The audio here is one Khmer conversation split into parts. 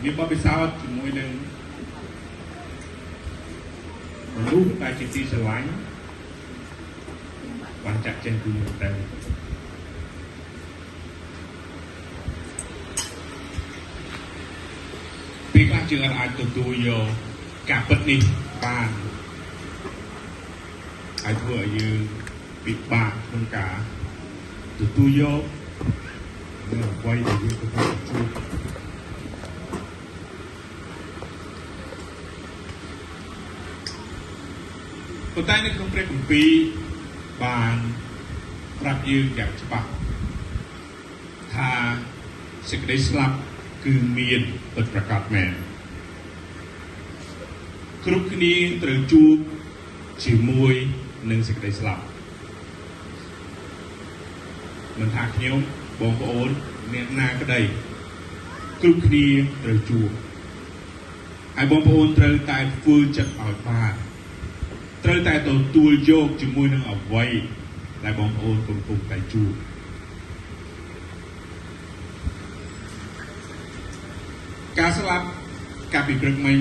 មានបទពិសោធន៍ជាមួយនឹងមនុស្សដែលជាទីស្រឡាញ់បានចាក់ចេញពីយើងទៅពេលខ្លះយើងអាចទទួលយកការពិតនេះបានហើយធ្វើឲ្យយើងពិបាកក្នុងការទទួលយកនៅអ្វីដែលយើងកំពុងជួបប៉ុន្តែនៅក្នុងព្រះគម្ពីរបានប្រាប់យើងយ៉ាងច្បាស់ថាសេចក្តីស្លាប់គឺមានពិតប្រាកដមែនគ្រប់គ្នាត្រូវជួបជាមួយនឹងសេចក្តីស្លាប់មិនថាខ្ញុំបងប្អូនអ្នកណាក្តីគ្រប់គ្នាត្រូវជួបហើយបងប្អូនត្រូវតែធ្វើចិត្តឲ្យបានត្រូវតែទទួលយកជាមួយនឹងអ្វីដែលបងប្អូនកំពុងតែជួបការស្លាប់កាលពីព្រឹកមិញ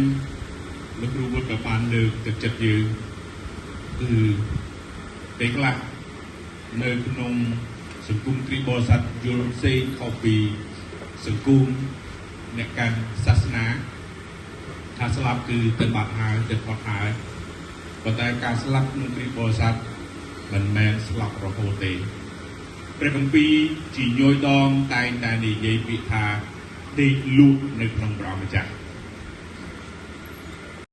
លោកគ្រូវុទ្ធក៏បានលើកទឹកចិត្តយើងគឺពេលខ្លះនៅក្នុងសង្គមគ្រីស្ទបរិស័ទយល់ផ្សេងខុសពីសង្គមអ្នកកាន់សាសនាថាស្លាប់គឺទៅបាត់ហើយទៅផុតហើយប៉ុន្តែការស្លាប់ក្នុងគ្រីស្ទបរិស័ទមិនមែនស្លាប់រហូតទេព្រះគម្ពីរជាញយដងតែងតែនិយាយពាក្យថាដេកលក់នៅក្នុងព្រះម្ចាស់